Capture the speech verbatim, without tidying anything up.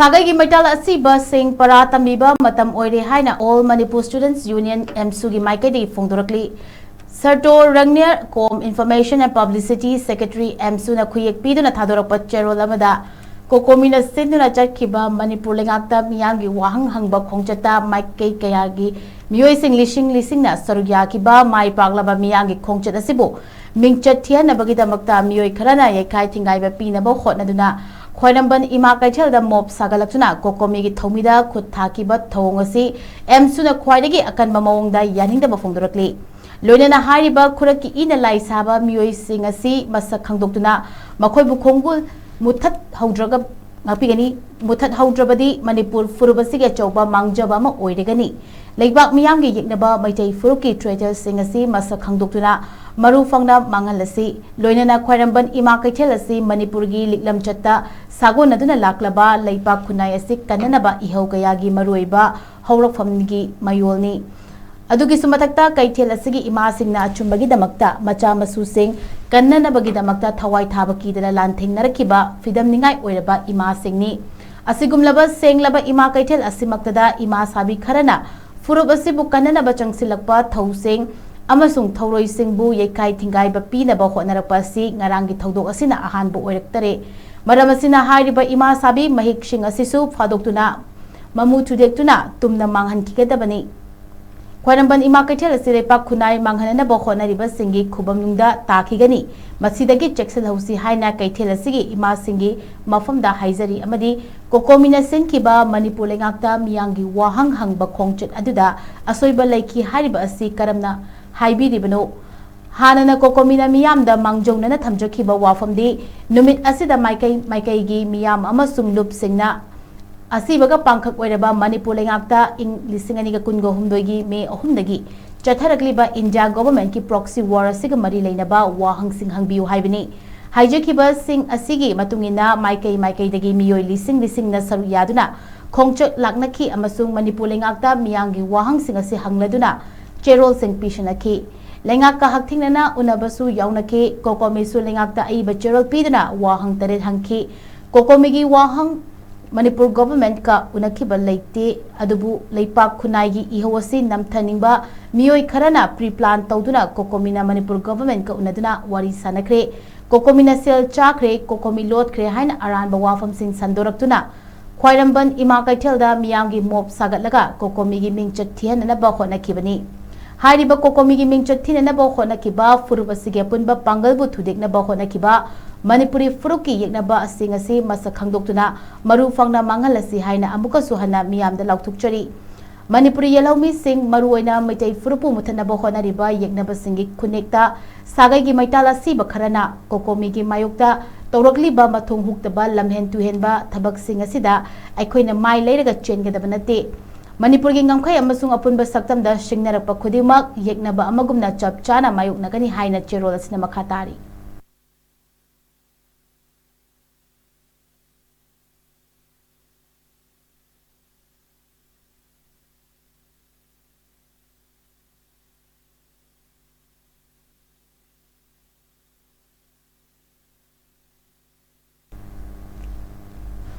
ꯁꯥꯒꯩꯒꯤ ꯃꯩꯇꯥꯜ ꯑꯁꯤꯕꯁꯤꯡ ꯄꯔꯥ ꯇꯝꯕꯤꯕ ꯃꯇꯝ ꯑꯣꯏꯔꯦ ꯍꯥꯏꯅ All Manipur Students Union, ꯑꯦꯝꯁꯨꯒꯤ ꯃꯥꯏꯀꯩꯗꯒꯤ ꯐꯣꯡꯗꯣꯔꯛꯂꯤ꯫ ꯁꯔꯇꯣ ꯔꯪꯅꯤꯌꯔ ꯀꯣꯝ Information and Publicity Secretary, ꯑꯦꯝꯁꯨꯅ ꯈꯨꯌꯦꯛ ꯄꯤꯗꯨꯅ ꯊꯥꯗꯣꯔꯛꯄ ꯆꯦꯔꯣꯜ ꯑꯃꯗ, ꯀꯣꯀꯣꯃꯤꯅ ꯁꯤꯟꯗꯨꯅ ꯆꯠꯈꯤꯕ ꯃꯅꯤꯄꯨꯔ ꯂꯩꯉꯥꯛꯇ ꯃꯤꯌꯥꯝꯒꯤ ꯋꯥꯍꯪ ꯍꯪꯕ ꯈꯣꯡꯆꯠꯇ ꯃꯥꯏꯀꯩ ꯀꯌꯥꯒꯤ ꯃꯤꯑꯣꯏꯁꯤꯡ ꯂꯤꯁꯤꯡ ꯂꯤꯁꯤꯡꯅ ꯁꯔꯨꯛ ꯌꯥꯈꯤꯕ ꯃꯥꯏ ꯄꯥꯛꯂꯕ ꯃꯤꯌꯥꯝꯒꯤ ꯈꯣꯡꯆꯠ ꯑꯁꯤꯕꯨ ꯃꯤꯡꯆꯠ ꯊꯤꯍꯟꯅꯕꯒꯤꯗꯃꯛꯇ ꯃꯤꯑꯣꯏ ꯈꯔꯅ ꯌꯩꯈꯥꯏ ꯊꯤꯡꯒꯥꯏꯕ ꯄꯤꯅꯕ ꯍꯣꯠꯅꯗꯨꯅ ꯈ꯭ꯋꯥꯏꯔꯝꯕꯟ ꯏꯃꯥ ꯀꯩꯊꯦꯜꯗ ꯃꯣꯞ ꯁꯥꯒꯠꯂꯛꯇꯨꯅ ꯀꯣꯀꯣꯃꯤꯒꯤ ꯊꯧꯃꯤꯗ ꯈꯨꯠ ꯊꯥꯈꯤꯕ ꯊꯧꯑꯣꯡ ꯑꯁꯤ ꯑꯦꯝꯁꯨꯅ ꯈ꯭ꯋꯥꯏꯗꯒꯤ ꯑꯀꯟꯕ ꯃꯑꯣꯡꯗ ꯌꯥꯅꯤꯡꯗꯕ ꯐꯣꯡꯗꯣꯔꯛꯂꯤ꯫ ꯂꯣꯏꯅꯅ ꯍꯥꯏꯔꯤꯕ ꯈꯨꯔꯛꯀꯤ ꯏꯅ ꯂꯥꯏ ꯁꯥꯕ ꯃꯤꯑꯣꯏꯁꯤꯡ ꯑꯁꯤ ꯃꯁꯛ ꯈꯪꯗꯣꯛꯇꯨꯅ ꯃꯈꯣꯏꯕꯨ ꯈꯣꯡꯒꯨꯜ ꯃꯨꯊꯠꯍꯧꯗ꯭ꯔꯒ ꯉꯥꯛꯄꯤꯒꯅꯤ꯫ ꯃꯨꯊꯠꯍꯧꯗ꯭ꯔꯕꯗꯤ ꯃꯅꯤꯄꯨꯔ ꯐꯨꯔꯨꯞ ꯑꯁꯤꯒꯤ ꯑꯆꯧꯕ ꯃꯥꯡꯖꯕ ꯑꯃ ꯑꯣꯏꯔꯒꯅꯤ꯫ ꯂꯩꯕꯥꯛ ꯃꯤꯌꯥꯝꯒꯤ ꯌꯦꯛꯅꯕ ꯃꯩꯇꯩ ꯐꯨꯔꯨꯞꯀꯤ ꯇ꯭ꯔꯦꯇꯔꯁꯤꯡ ꯑꯁꯤ ꯃꯁꯛ ꯈꯪꯗꯣꯛꯇꯨꯅ ꯃꯔꯨ ꯐꯪꯅ ꯃꯥꯡꯍꯜꯂꯁꯤ꯫ ꯂꯣꯏꯅꯅ ꯈ꯭ꯋꯥꯏꯔꯝꯕꯟ ꯏꯃꯥ ꯀꯩꯊꯦꯜ ꯑꯁꯤ ꯃꯅꯤꯄꯨꯔꯒꯤ ꯂꯤꯛꯂꯝ ꯆꯠꯇ ꯁꯥꯒꯣꯟꯅꯗꯨꯅ ꯂꯥꯛꯂꯕ ꯂꯩꯄꯥꯛ ꯈꯨꯟꯅꯥꯏ ꯑꯁꯤ ꯀꯟꯅꯅꯕ ꯏꯍꯧ ꯀꯌꯥꯒꯤ ꯃꯔꯨꯑꯣꯏꯕ ꯍꯧꯔꯛꯐꯝꯒꯤ ꯃꯌꯣꯜꯅꯤ꯫ ꯑꯗꯨꯒꯤꯁꯨ ꯃꯊꯛꯇ, ꯀꯩꯊꯦꯜ ꯑꯁꯤꯒꯤ ꯏꯃꯥꯁꯤꯡꯅ ꯑꯆꯨꯝꯕꯒꯤꯗꯃꯛꯇ, ꯃꯆꯥ ꯃꯁꯨꯁꯤꯡ ꯀꯟꯅꯅꯕꯒꯤꯗꯃꯛꯇ ꯊꯋꯥꯏ ꯊꯥꯕ ꯀꯤꯗꯅ ꯂꯥꯟꯊꯦꯡꯅꯔꯛꯈꯤꯕ ꯐꯤꯗꯝꯅꯤꯡꯉꯥꯏ ꯑꯣꯏꯔꯕ ꯏꯃꯥꯁꯤꯡꯅꯤ꯫ ꯑꯁꯤꯒꯨꯝꯂꯕ ꯁꯦꯡꯂꯕ ꯏꯃꯥ ꯀꯩꯊꯦꯜ ꯑꯁꯤꯃꯛꯇꯗ ꯏꯃꯥ ꯁꯥꯕꯤ ꯈꯔꯅ ꯐꯨꯔꯨꯞ ꯑꯁꯤꯕꯨ ꯀꯟꯅꯅꯕ ꯆꯪꯁꯤꯜꯂꯛꯄ ꯊꯧꯁꯤꯡ ꯑꯃꯁꯨꯡ ꯊꯧꯔꯣꯏꯁꯤꯡꯕꯨ ꯌꯩꯈꯥꯏ ꯊꯤꯡꯒꯥꯏꯕ ꯄꯤꯅꯕ ꯍꯣꯠꯅꯔꯛꯄ ꯑꯁꯤ ꯉꯔꯥꯡꯒꯤ ꯊꯧꯗꯣꯛ ꯑꯁꯤꯅ ꯑꯍꯥꯟꯕ ꯑꯣꯏꯔꯛꯇꯔꯦ꯫ ꯃꯔꯝ ꯑꯁꯤꯅ, ꯍꯥꯏꯔꯤꯕ ꯏꯃꯥ ꯁꯥꯕꯤ ꯃꯍꯤꯛꯁꯤꯡ ꯑꯁꯤꯁꯨ ꯐꯥꯗꯣꯛꯇꯨꯅ ꯃꯃꯨ ꯊꯨꯗꯦꯛꯇꯨꯅ ꯇꯨꯝꯅ ꯃꯥꯡꯍꯟꯈꯤꯒꯗꯕꯅꯤ꯫ ꯈ꯭ꯋꯥꯏꯔꯝꯕꯟ ꯏꯃꯥ ꯀꯩꯊꯦꯜ ꯑꯁꯤ ꯂꯩꯄꯥꯛ ꯈꯨꯟꯅꯥꯏ ꯃꯥꯡꯍꯟꯅꯅꯕ ꯍꯣꯠꯅꯔꯤꯕꯁꯤꯡꯒꯤ ꯈꯨꯕꯝꯅꯨꯡꯗ ꯇꯥꯈꯤꯒꯅꯤ꯫ ꯃꯁꯤꯗꯒꯤ ꯆꯦꯛꯁꯤꯜꯍꯧꯁꯤ ꯍꯥꯏꯅ ꯀꯩꯊꯦꯜ ꯑꯁꯤꯒꯤ ꯏꯃꯥꯁꯤꯡꯒꯤ ꯃꯐꯝꯗ ꯍꯥꯏꯖꯔꯤ ꯑꯃꯗꯤ ꯀꯣꯀꯣꯃꯤꯅ ꯁꯤꯟꯈꯤꯕ ꯃꯅꯤꯄꯨꯔ ꯂꯩꯉꯥꯛꯇ ꯃꯤꯌꯥꯝꯒꯤ ꯋꯥꯍꯪ ꯍꯪꯕ ꯈꯣꯡꯆꯠ ꯑꯗꯨꯗ ꯑꯁꯣꯏꯕ ꯂꯩꯈꯤ ꯍꯥꯏꯔꯤꯕ ꯑꯁꯤ ꯀꯔꯝꯅ ꯍꯥꯏꯕꯤꯔꯤꯕꯅꯣ? ꯍꯥꯟꯅꯅ ꯀꯣꯀꯣꯃꯤꯅ ꯃꯤꯌꯥꯝꯗ ꯃꯥꯡꯖꯧꯅꯅ ꯊꯝꯖꯈꯤꯕ ꯋꯥꯐꯝꯗꯤ ꯅꯨꯃꯤꯠ ꯑꯁꯤꯗ ꯃꯥꯏꯀꯩ ꯃꯥꯏꯀꯩꯒꯤ ꯃꯤꯌꯥꯝ ꯑꯃꯁꯨꯡ ꯂꯨꯞꯁꯤꯡꯅ ꯑꯁꯤꯕꯒ ꯄꯥꯡꯈꯛ ꯑꯣꯏꯔꯕ ꯃꯅꯤꯄꯨꯔ ꯂꯩꯉꯥꯛꯇ ꯏꯪ ꯂꯤꯁꯤꯡ ꯑꯅꯤꯒ ꯀꯨꯟꯒ ꯍꯨꯝꯗꯣꯏꯒꯤ ꯃꯦ ꯑꯍꯨꯝꯗꯒꯤ ꯆꯠꯊꯔꯛꯂꯤꯕ ꯏꯟꯗꯤꯌꯥ ꯒꯣꯚꯔꯟꯃꯦꯟꯠꯀꯤ ꯄ꯭ꯔꯣꯛꯁꯤ ꯋꯥꯔ ꯑꯁꯤꯒ ꯃꯔꯤ ꯂꯩꯅꯕ ꯋꯥꯍꯪꯁꯤꯡ ꯍꯪꯕꯤꯌꯨ ꯍꯥꯏꯕꯅꯤ꯫ ꯍꯥꯏꯖꯈꯤꯕꯁꯤꯡ ꯑꯁꯤꯒꯤ ꯃꯇꯨꯡ ꯏꯟꯅ ꯃꯥꯏꯀꯩ ꯃꯥꯏꯀꯩꯗꯒꯤ ꯃꯤꯑꯣꯏ ꯂꯤꯁꯤꯡ ꯂꯤꯁꯤꯡꯅ ꯁꯔꯨꯛ ꯌꯥꯗꯨꯅ ꯈꯣꯡꯆꯠ ꯂꯥꯛꯅꯈꯤ ꯑꯃꯁꯨꯡ ꯃꯅꯤꯄꯨꯔ ꯂꯩꯉꯥꯛꯇ ꯃꯤꯌꯥꯝꯒꯤ ꯋꯥꯍꯪꯁꯤꯡ ꯑꯁꯤ ꯍꯪꯂꯗꯨꯅ ꯆꯦꯔꯣꯜꯁꯤꯡ ꯄꯤꯁꯤꯟꯅꯈꯤ꯫ ꯂꯩꯉꯥꯛꯀ ꯍꯛꯊꯦꯡꯅꯅ ꯎꯅꯕꯁꯨ ꯌꯥꯎꯅꯈꯤ꯫ ꯀꯣꯀꯣꯃꯤꯁꯨ ꯂꯩꯉꯥꯛꯇ ꯑꯏꯕ ꯆꯦꯔꯣꯜ ꯄꯤꯗꯨꯅ ꯋꯥꯍꯪ ꯇꯔꯦꯠ ꯍꯪꯈꯤ꯫ ꯀꯣꯀꯣꯃꯤꯒꯤ ꯋꯥꯍꯪ ꯃꯅꯤꯄꯨꯔ ꯒꯣꯚꯔꯟꯃꯦꯟꯠꯀ ꯎꯅꯈꯤꯕ ꯂꯩꯇꯦ꯫ ꯑꯗꯨꯕꯨ ꯂꯩꯄꯥꯛ ꯈꯨꯟꯅꯥꯏꯒꯤ ꯏꯍꯧ ꯑꯁꯤ ꯅꯝꯊꯅꯤꯡꯕ ꯃꯤꯑꯣꯏ ꯈꯔꯅ ꯄ꯭ꯔꯤ ꯄ꯭ꯂꯥꯟ ꯇꯧꯗꯨꯅ ꯀꯣꯀꯣꯃꯤꯅ ꯃꯅꯤꯄꯨꯔ ꯒꯣꯚꯔꯟꯃꯦꯟꯠꯀ ꯎꯅꯗꯨꯅ ꯋꯥꯔꯤ ꯁꯥꯟꯅꯈ꯭ꯔꯦ꯫ ꯀꯣꯀꯣꯃꯤꯅ ꯁꯦꯜ ꯆꯥꯈ꯭ꯔꯦ, ꯀꯣꯀꯣꯃꯤ ꯂꯣꯠꯈ꯭ꯔꯦ ꯍꯥꯏꯅ ꯑꯔꯥꯟꯕ ꯋꯥꯐꯝꯁꯤꯡ ꯁꯟꯗꯣꯔꯛꯇꯨꯅ ꯈ꯭ꯋꯥꯏꯔꯝꯕꯟ ꯏꯃꯥ ꯀꯩꯊꯦꯜꯗ ꯃꯤꯌꯥꯝꯒꯤ ꯃꯣꯞ ꯁꯥꯒꯠꯂꯒ ꯀꯣꯀꯣꯃꯤꯒꯤ ꯃꯤꯡꯆꯠ ꯊꯤꯍꯟꯅꯅꯕ ꯍꯣꯠꯅꯈꯤꯕꯅꯤ꯫ ꯍꯥꯏꯔꯤꯕ ꯀꯣꯀꯣꯃꯤꯒꯤ ꯃꯤꯡꯆꯠ ꯊꯤꯅꯅꯕ ꯍꯣꯠꯅꯈꯤꯕ ꯐꯨꯔꯨꯞ ꯑꯁꯤꯒꯤ ꯑꯄꯨꯟꯕ ꯄꯥꯡꯒꯜꯕꯨ ꯊꯨꯗꯦꯛꯅꯕ ꯍꯣꯠꯅꯈꯤꯕ ꯃꯅꯤꯄꯨꯔꯤ ꯐꯨꯔꯨꯞꯀꯤ ꯌꯦꯛꯅꯕꯁꯤꯡ ꯑꯁꯤ ꯃꯁꯛ ꯈꯪꯗꯣꯛꯇꯨꯅ ꯃꯔꯨ ꯐꯪꯅ ꯃꯥꯡꯍꯜꯂꯁꯤ ꯍꯥꯏꯅ ꯑꯃꯨꯛꯀꯁꯨ ꯍꯟꯅ ꯃꯤꯌꯥꯝꯗ ꯂꯥꯎꯊꯣꯛꯆꯔꯤ꯫ ꯃꯅꯤꯄꯨꯔꯤ ꯌꯦꯜꯍꯧꯃꯤꯁꯤꯡ, ꯃꯔꯨꯑꯣꯏꯅ ꯃꯩꯇꯩ ꯐꯨꯔꯨꯞꯄꯨ ꯃꯨꯊꯠꯅꯕ ꯍꯣꯠꯅꯔꯤꯕ ꯌꯦꯛꯅꯕꯁꯤꯡꯒꯤ ꯈꯨꯟꯅꯦꯛꯇ ꯁꯥꯒꯩꯒꯤ ꯃꯩꯇꯥꯜ ꯑꯁꯤꯕ ꯈꯔꯅ ꯀꯣꯀꯣꯃꯤꯒꯤ ꯃꯥꯌꯣꯛꯇ ꯇꯧꯔꯛꯂꯤꯕ ꯃꯊꯣꯡ ꯍꯨꯛꯇꯕ ꯂꯝꯍꯦꯟ ꯇꯨꯍꯦꯟꯕ ꯊꯕꯛꯁꯤꯡ ꯑꯁꯤꯗ ꯑꯩꯈꯣꯏꯅ ꯃꯥꯏ ꯂꯩꯔꯒ ꯆꯦꯟꯒꯗꯕ ꯅꯠꯇꯦ꯫ ꯃꯅꯤꯄꯨꯔꯒꯤ ꯉꯝꯈꯩ ꯑꯃꯁꯨꯡ ꯑꯄꯨꯟꯕ ꯁꯛꯇꯝꯗ ꯁꯤꯡꯅꯔꯛꯄ ꯈꯨꯗꯤꯡꯃꯛ ꯌꯦꯛꯅꯕ ꯑꯃꯒꯨꯝꯅ ꯆꯞ ꯆꯥꯅ ꯃꯥꯌꯣꯛꯅꯒꯅꯤ ꯍꯥꯏꯅ ꯆꯦꯔꯣꯜ ꯑꯁꯤꯅ ꯃꯈꯥ ꯇꯥꯔꯤ꯫